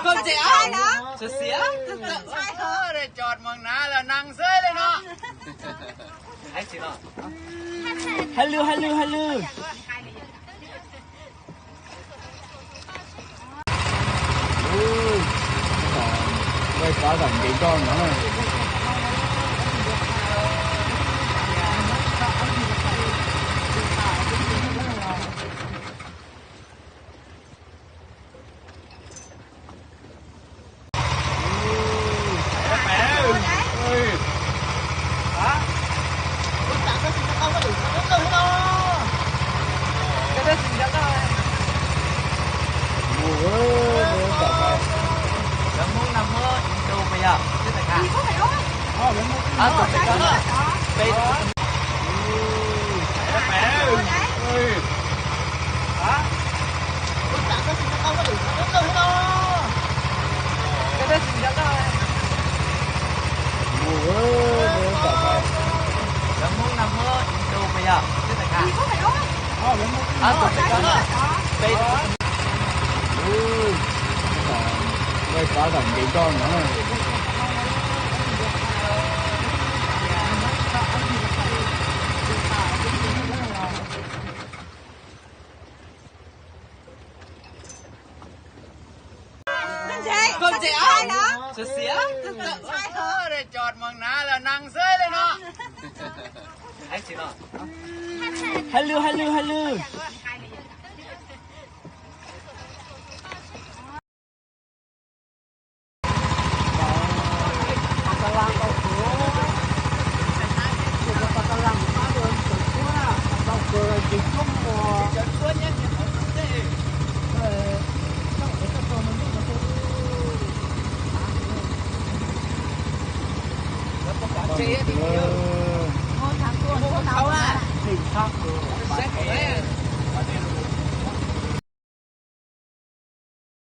Ntxhais os, ntxhais os. Cov moos nav los nees xwb li no. Hais lwm, hais lwm, hais lwm. Ua, tab tom nce zog no. Tab tom nce zog no. Ntxhais os, ntxhais os. Cov moos nav los nees xwb li no. Hais lwm, hais lwm, hais lwm.